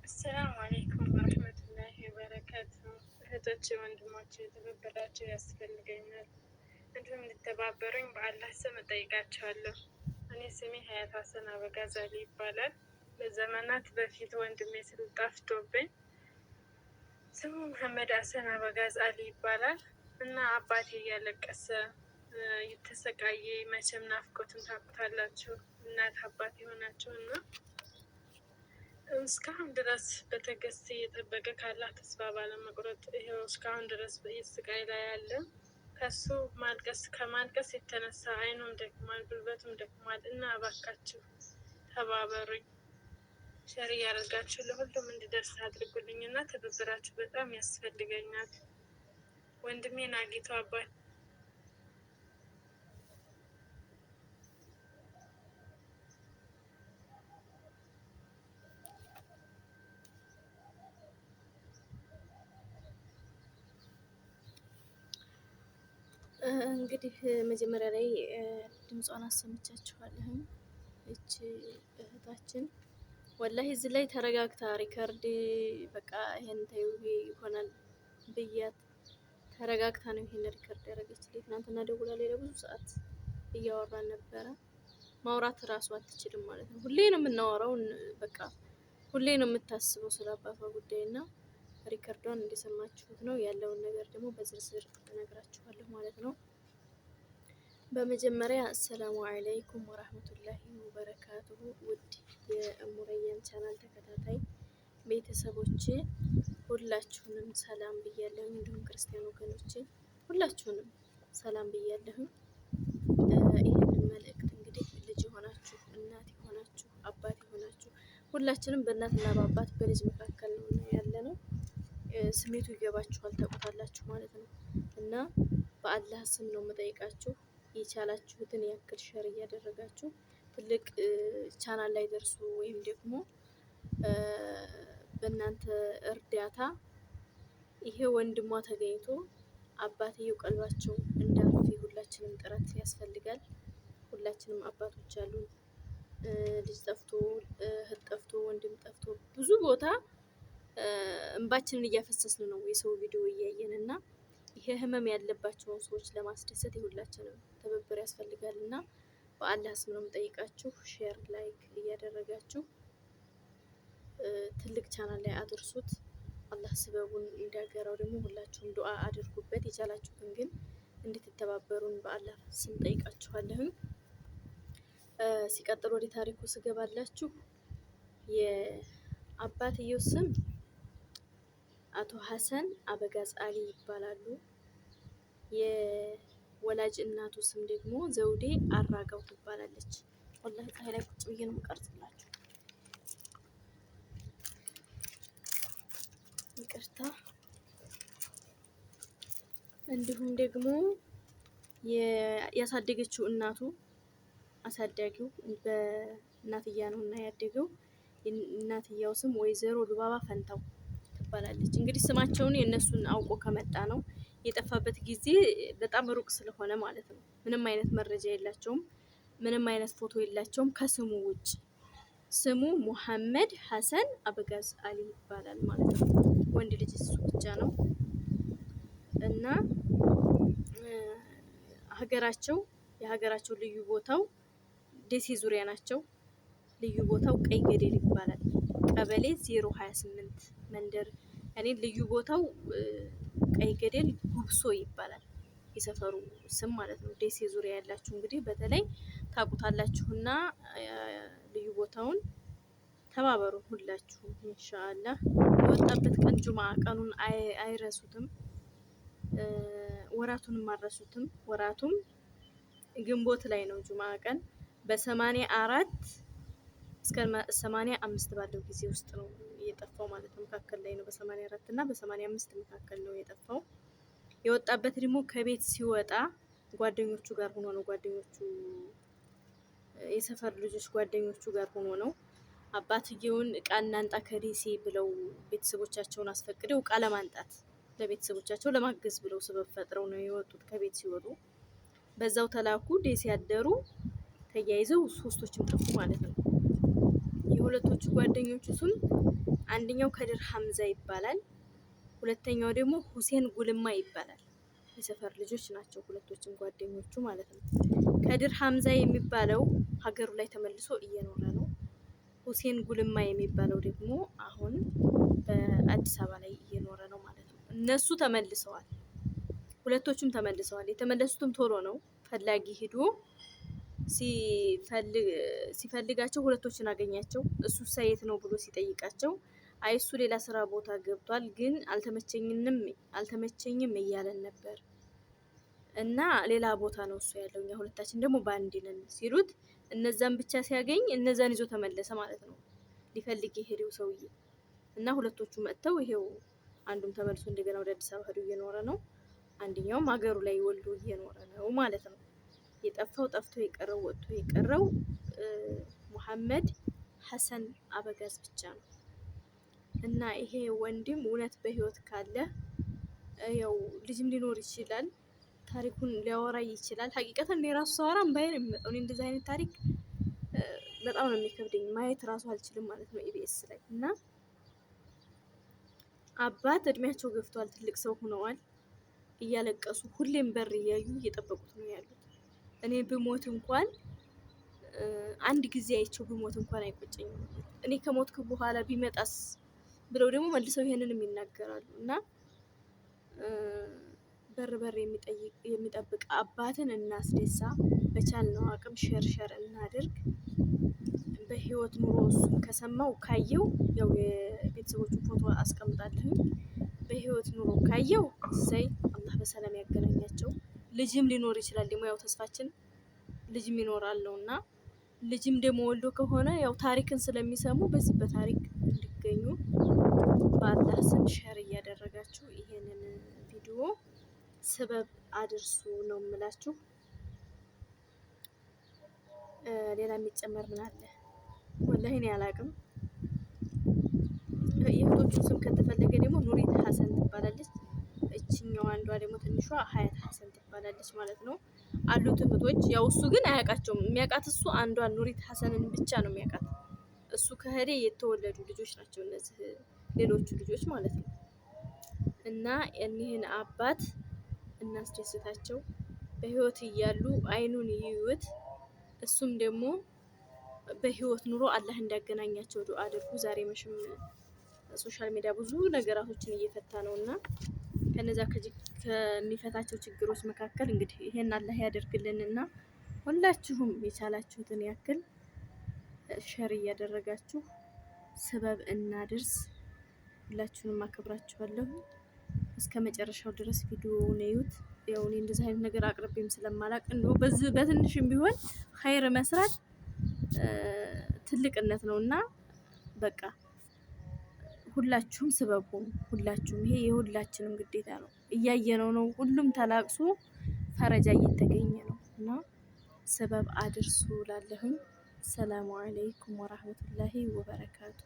السلام عليكم ورحمة الله وبركاته። እህቶቼ ወንድሞቼ፣ ትብብራችሁ ያስፈልገኛል። እንዲሁም እንድተባበሩኝ በአላህ ስም እጠይቃችኋለሁ። እኔ ስሜ ሀያት ሀሰን አበጋዝ አሊ ይባላል። በዘመናት በፊት ወንድሜ ስል ጠፍቶብኝ ስሙ መሐመድ ሀሰን አበጋዝ አሊ ይባላል እና አባቴ እያለቀሰ እየተሰቃየ፣ መቼም ናፍቆትን ታውቁታላችሁ እናት አባት የሆናችሁ፣ እና እስካሁን ድረስ በትዕግስት እየጠበቀ ካላህ ተስፋ ባለመቁረጥ ይኸው እስካሁን ድረስ ስቃይ ላይ ያለ፣ ከሱ ማልቀስ ከማልቀስ የተነሳ አይኑም ደክሟል፣ ጉልበቱም ደክሟል። እና እባካችሁ ተባበሩኝ፣ share እያደረጋችሁ ለሁሉም እንዲደርስ አድርጉልኝ እና ትብብራችሁ በጣም ያስፈልገኛል። ወንድሜን አግኝቶ አባት እንግዲህ መጀመሪያ ላይ ድምጿን አሰምቻችኋለሁኝ። እች እህታችን ወላሂ እዚህ ላይ ተረጋግታ record በቃ ይሄን ተይው ይሆናል ብያት ተረጋግታ ነው ይሄን record ያደረገችልኝ። ትናንትና ደውላ ላይ ለብዙ ሰዓት እያወራን ነበረ። ማውራት እራሱ አትችልም ማለት ነው። ሁሌ ነው የምናወራው፣ በቃ ሁሌ ነው የምታስበው ስለ አባቷ ጉዳይ፣ እና record ዷን እንደሰማችሁት ነው። ያለውን ነገር ደግሞ በዝርዝር እነግራችኋለሁ ማለት ነው። በመጀመሪያ السلام عليكم ورحمة الله وبركاته። ውድ የእሙረያን ቻናል ተከታታይ ቤተሰቦቼ ሁላችሁንም ሰላም ብያለሁኝ። እንዲሁም ክርስቲያን ወገኖቼ ሁላችሁንም ሰላም ብያለሁኝ። ይህንን መልእክት እንግዲህ ልጅ የሆናችሁ፣ እናት የሆናችሁ፣ አባት የሆናችሁ፣ ሁላችንም በእናትና በአባት በልጅ መካከል ነው ያለ ነው። ስሜቱ ይገባችኋል፣ ታውቁታላችሁ ማለት ነው። እና በአላህ ስም ነው የምጠይቃችሁ፣ የቻላችሁትን ያክል share እያደረጋችሁ ትልቅ ቻናል ላይ ደርሱ ወይም ደግሞ በእናንተ እርዳታ ይሄ ወንድሟ ተገኝቶ አባትየው ቀልባቸው እንዳርፍ የሁላችንም ጥረት ያስፈልጋል። ሁላችንም አባቶች አሉን። ልጅ ጠፍቶ፣ እህት ጠፍቶ፣ ወንድም ጠፍቶ ብዙ ቦታ እንባችንን እያፈሰስን ነው የሰው ቪዲዮ እያየን፣ እና ይሄ ህመም ያለባቸውን ሰዎች ለማስደሰት የሁላችንም ትብብር ያስፈልጋል። እና በአላህ ስም ነው የምጠይቃችሁ። Share፣ like እያደረጋችሁ ትልቅ ቻናል ላይ አድርሱት። አላህ ስበቡን እንዲያገራው ደግሞ ሁላችሁም ዱዓ አድርጉበት። የቻላችሁትን ግን እንድትተባበሩን በአላህ ስም ጠይቃችኋለሁኝ። ሲቀጥል ወደ ታሪኩ ስገባላችሁ የአባትየው ስም አቶ ሀሰን አበጋዝ አሊ ይባላሉ። የወላጅ እናቱ ስም ደግሞ ዘውዴ አራጋው ትባላለች። ወላሂ ፀሐይ ላይ ቁጭ ብዬ ነው የምቀርጽላችሁ። ይቅርታ። እንዲሁም ደግሞ ያሳደገችው እናቱ፣ አሳዳጊው በእናትያ ነው እና ያደገው፣ እናትያው ስም ወይዘሮ ሉባባ ፈንታው ትባላለች። እንግዲህ ስማቸውን የእነሱን አውቆ ከመጣ ነው፣ የጠፋበት ጊዜ በጣም ሩቅ ስለሆነ ማለት ነው። ምንም አይነት መረጃ የላቸውም። ምንም አይነት ፎቶ የላቸውም ከስሙ ውጭ። ስሙ ሙሐመድ ሀሰን አበጋዝ አሊ ይባላል ማለት ነው። ወንድ ልጅ እሱ ብቻ ነው። እና ሀገራቸው የሀገራቸው ልዩ ቦታው ደሴ ዙሪያ ናቸው። ልዩ ቦታው ቀይ ገደል ይባላል። ቀበሌ 028 መንደር፣ እኔ ልዩ ቦታው ቀይ ገደል ጉብሶ ይባላል የሰፈሩ ስም ማለት ነው። ደሴ ዙሪያ ያላችሁ እንግዲህ በተለይ ታውቁታላችሁና ልዩ ቦታውን ተባበሩ ሁላችሁም ኢንሻአላህ። የወጣበት ቀን ጁምአ፣ ቀኑን አይረሱትም፣ ወራቱንም አልረሱትም። ወራቱም ግንቦት ላይ ነው። ጁምአ ቀን በ84 እስከ 85 ባለው ጊዜ ውስጥ ነው የጠፋው ማለት ነው። መካከል ላይ ነው። በ84 እና በ85 መካከል ነው የጠፋው። የወጣበት ደግሞ ከቤት ሲወጣ ጓደኞቹ ጋር ሆኖ ነው። ጓደኞቹ፣ የሰፈር ልጆች ጓደኞቹ ጋር ሆኖ ነው። አባትየውን እቃ እናንጣ ከደሴ ብለው ቤተሰቦቻቸውን አስፈቅደው እቃ ለማንጣት ለቤተሰቦቻቸው ለማገዝ ብለው ስበብ ፈጥረው ነው የወጡት። ከቤት ሲወጡ በዛው ተላኩ። ደሴ ያደሩ፣ ተያይዘው ሶስቶችም ጠፉ ማለት ነው። የሁለቶቹ ጓደኞቹ ስም አንደኛው ከድር ሐምዛ ይባላል። ሁለተኛው ደግሞ ሁሴን ጉልማ ይባላል። የሰፈር ልጆች ናቸው ሁለቶችም ጓደኞቹ ማለት ነው። ከድር ሐምዛ የሚባለው ሀገሩ ላይ ተመልሶ እየኖረ ነው። ሁሴን ጉልማ የሚባለው ደግሞ አሁን በአዲስ አበባ ላይ እየኖረ ነው ማለት ነው። እነሱ ተመልሰዋል። ሁለቶቹም ተመልሰዋል። የተመለሱትም ቶሎ ነው። ፈላጊ ሂዶ ሲፈልጋቸው ሁለቶችን አገኛቸው። እሱ የት ነው ብሎ ሲጠይቃቸው አይ እሱ ሌላ ስራ ቦታ ገብቷል፣ ግን አልተመቸኝም እያለን ነበር እና ሌላ ቦታ ነው እሱ ያለው፣ እኛ ሁለታችን ደግሞ በአንድ ነን ሲሉት እነዛን ብቻ ሲያገኝ እነዛን ይዞ ተመለሰ ማለት ነው። ሊፈልግ የሄደው ሰውዬ እና ሁለቶቹ መጥተው ይሄው አንዱም ተመልሶ እንደገና ወደ አዲስ አበባ ሄዶ እየኖረ ነው። አንደኛውም ሀገሩ ላይ ወልዶ እየኖረ ነው ማለት ነው። የጠፋው ጠፍቶ የቀረው ወጥቶ የቀረው ሙሐመድ ሐሰን አበጋዝ ብቻ ነው። እና ይሄ ወንድም እውነት በህይወት ካለ ያው ልጅም ሊኖር ይችላል፣ ታሪኩን ሊያወራ ይችላል። ሀቂቀተን እኔ ራሱ ሳወራ እምባዬ ነው የሚመጣው። እኔ እንደዚህ አይነት ታሪክ በጣም ነው የሚከብደኝ፣ ማየት ራሱ አልችልም ማለት ነው ኢቢኤስ ላይ። እና አባት እድሜያቸው ገፍቷል፣ ትልቅ ሰው ሆነዋል። እያለቀሱ ሁሌም በር እያዩ እየጠበቁት ነው ያሉት። እኔ ብሞት እንኳን አንድ ጊዜ አይቼው ብሞት እንኳን አይቆጨኝም። እኔ ከሞትኩ በኋላ ቢመጣስ ብለው ደግሞ መልሰው ይሄንንም ይናገራሉ። እና በር በር የሚጠብቅ አባትን እናስደሳ። በቻልነው አቅም share share እናድርግ። በህይወት ኑሮ እሱን ከሰማው ካየው፣ ያው የቤተሰቦቹን ፎቶ አስቀምጣለሁኝ። በህይወት ኑሮ ካየው እሰይ፣ አላህ በሰላም ያገናኛቸው። ልጅም ሊኖር ይችላል ደግሞ፣ ያው ተስፋችን ልጅም ይኖራል ነውና፣ ልጅም ደግሞ ወልዶ ከሆነ ያው ታሪክን ስለሚሰሙ በዚህ በታሪክ እንዲገኙ በአላህ ስም share እያደረጋችሁ ይሄንን ቪዲዮ ስበብ አድርሱ ነው የምላችሁ። ሌላ የሚጨመር ምን አለ? ወላሂ እኔ አላቅም። የእህቶቹን ስም ከተፈለገ ደግሞ ኑሪት ሀሰን ትባላለች። እችኛው አንዷ ደግሞ ትንሿ ሀያት ሀሰን ትባላለች ማለት ነው። አሉት እህቶች። ያው እሱ ግን አያውቃቸውም። የሚያውቃት እሱ አንዷን ኑሪት ሀሰንን ብቻ ነው የሚያውቃት። እሱ ከህዴ የተወለዱ ልጆች ናቸው እነዚህ ሌሎቹ ልጆች ማለት ነው። እና እኒህን አባት እናስደስታቸው። በህይወት እያሉ አይኑን ይዩት። እሱም ደግሞ በህይወት ኑሮ አላህ እንዳገናኛቸው ዱአ አድርጉ። ዛሬ መቼም social media ብዙ ነገራቶችን እየፈታ ነው፣ እና ከነዛ ከሚፈታቸው ችግሮች መካከል እንግዲህ ይሄን አላህ ያደርግልንና ሁላችሁም የቻላችሁትን ያክል share እያደረጋችሁ ስበብ እናድርስ። ሁላችሁንም አከብራችኋለሁ። እስከ መጨረሻው ድረስ ቪዲዮውን እዩት። ያው እኔ እንደዚህ አይነት ነገር አቅርቤም ስለማላቅ እንደው በዚህ በትንሽም ቢሆን ኸይር መስራት ትልቅነት ነውና በቃ ሁላችሁም ስበቡ። ሁላችሁም፣ ይሄ የሁላችንም ግዴታ ነው። እያየነው ነው። ሁሉም ተላቅሶ ፈረጃ እየተገኘ ነው፣ እና ስበብ አድርሱ ላለሁኝ። ሰላሙ አለይኩም ወራህመቱላሂ ወበረካቱ።